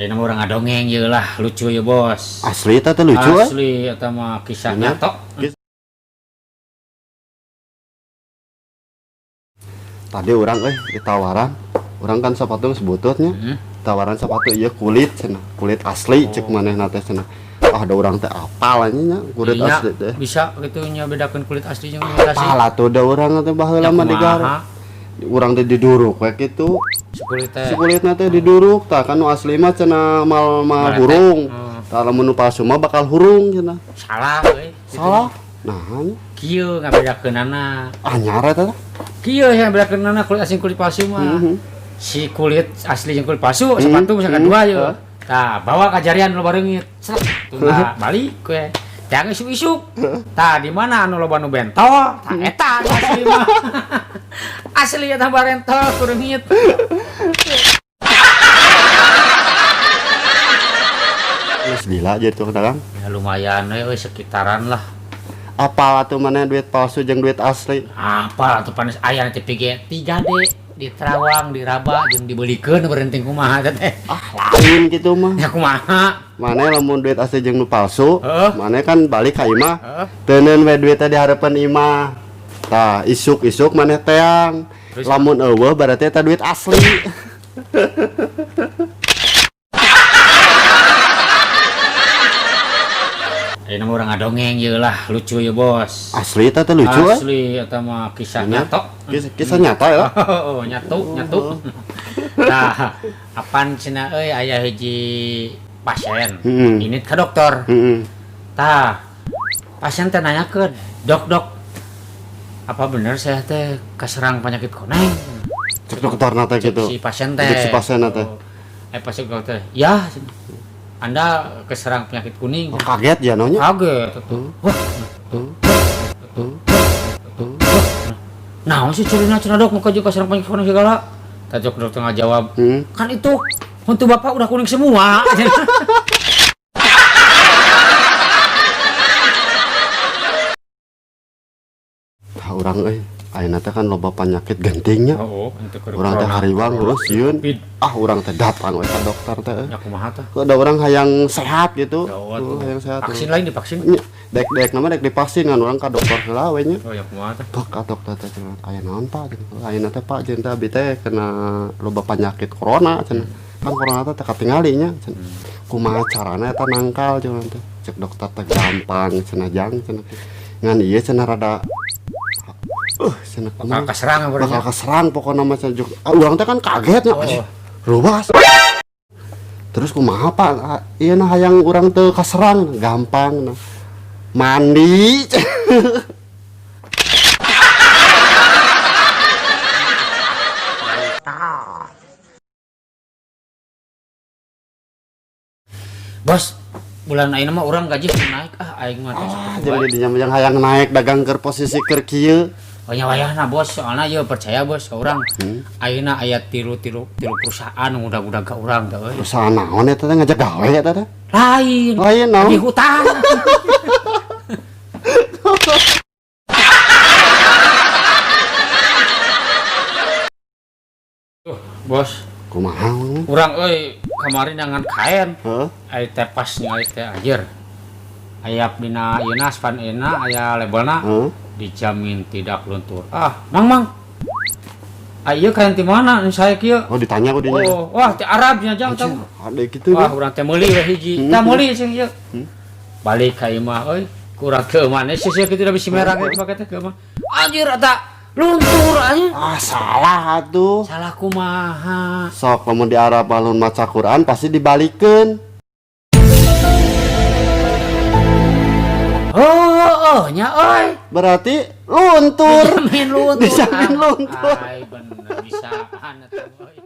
Ayeuna mah urang ngadongeng ieu lah, lucu ya bos. Asli eta teh lucu eh. Asli eta mah kisah Bener. nyata. Tadi urang ditawaran, urang kan sepatu geus bututnya. Tawaran sepatu ieu kulit cenah, kulit asli cek manehna teh cenah. Ah da urang teh apal anjing nya kulit Iya, asli teh. Bisa gitu nya bedakeun kulit asli jeung imitasi. Apal atuh da urang teh baheula Ya mah digarap. kumaha? Urang teh diduruk we kitu. Si kulit teh. Si kulitna teh diduruk tah kan nu asli mah cenah mal Malete. hurung. Tah lamun nu palsu mah bakal hurung cenah. Salah euy. Gitu. Salah. Nah, nya. Kieu ngabedakeunana. Anyar eta teh. Kieu yang bedakeunana kulit asli kulit palsu mah. Si kulit asli jeung kulit palsu sepatu misalkan dua ye. Tah, bawa ka jarian loba reungit. Srek, tunda balik we. Jangan isuk-isuk. Tah, di mana anu loba nu bentol? Tah eta anu asli mah. Asli eta barentol ku reungit. Geus lila jadi tukang dagang. Ya lumayan we euy, sekitaran lah. Apal atuh maneh duit palsu jeung duit asli? Apal atuh panas aya nanti PG 3D di Terawang, di Raba jeung dibelikeun berhenting kumaha teh teh. Ah, lain gitu mah. Ya kumaha? Maneh lamun duit asli jeung nu palsu, Heeh. maneh kan balik ka imah. Heeh. Teuneun we duitnya di hareupeun imah. Tah, isuk-isuk maneh teang. Terus? Lamun eueuh berarti eta duit asli. Ayeuna mah urang ngadongeng ieu lah, lucu ya bos. Asli eta teh lucu eh. Asli eta mah kisah Bener. nyata. Kisah nyata ya. Oh, nyatu, nyatu. Nah, apan cenah euy aya hiji pasien. Ini ka dokter. Tah, pasien teh nanyakeun, "Dok, dok, apa bener saya teh keserang penyakit koneng?" Cek dokterna teh gitu. Si pasien teh. Cek si pasien teh. Oh. Pasien dokter, "Ya, Anda keserang penyakit kuning." Oh, kaget ya nonya. Kaget tuh. Wah. Nah, sih cirina cenah dok muka juga keserang penyakit kuning segala. Tah cek dokter ngajawab, "Kan itu untuk bapak udah kuning semua." Tah urang euy, ayeuna teh kan loba penyakit gentingnya. Oh, untuk Urang teh hariwang heuh sieun. Covid. Ah, urang teh datang we ka dokter teh. Ya kumaha tah? Ada orang hayang sehat gitu. Oh, Tuh, hayang sehat. Vaksin lain divaksin. Nya, dek-dek nama dek divaksin kan urang ka dokter heula we nya. Oh ya kumaha tah? Pak ka dokter teh cenah, aya naon Pak? Cenah. Ayeuna teh Pak jeung teh abi teh kena loba penyakit corona cenah. Kan corona teh teu katingali nya cenah. Kumaha carana eta nangkal cenah teh. Cek dokter teh gampang cenah jang cenah. Ngan ieu cenah rada cenah kumaha. Bakal kaserang Bakal berarti. keserang pokokna mah cenah. Ah, urang teh kan kaget nya. Oh. Anjir, ruas. Terus kumaha Pak? Ah, ieu nah hayang urang teu kaserang gampang nah. Mandi. Bos, bulan ayeuna mah urang gaji naik ah aing mah teh. Ah, jeung di dinya mah yang hayang naik dagang keur posisi keur kieu. Oh nya wayahna bos, soalna ieu percaya bos ka urang. Ayeuna aya tilu perusahaan ngudag-udag ka urang teh euy. Perusahaan naon eta teh ngajak gawe eta teh? Lain. Lain naon? Di hutang. Tuh, bos, Kumaha mah? urang euy kemarin jangan kain. Heeh. Ai teh pas ningali teh anjir. Aya dina ieuna span ieuna aya labelna. Heeh. Dijamin tidak luntur. Ah, Mang Mang. Ah, ieu kain ti mana nu saya kieu? Oh ditanya ku dinya. Oh, wah ti Arab nya jang tau. Ada gitu Wah, deh. urang teh meuli we hiji. Tah meuli sing ieu. Balik ka imah euy, kurang ke mana sih sih kitu da bisi merah ge pake teh ke imah. Anjir eta luntur anjir. Ah, salah atuh. Salah kumaha? Sok lamun di Arab lamun maca Quran pasti dibalikeun. Oh, nya euy. Berarti luntur. Dijamin luntur. Dijamin luntur. Ai bener bisaan eta euy.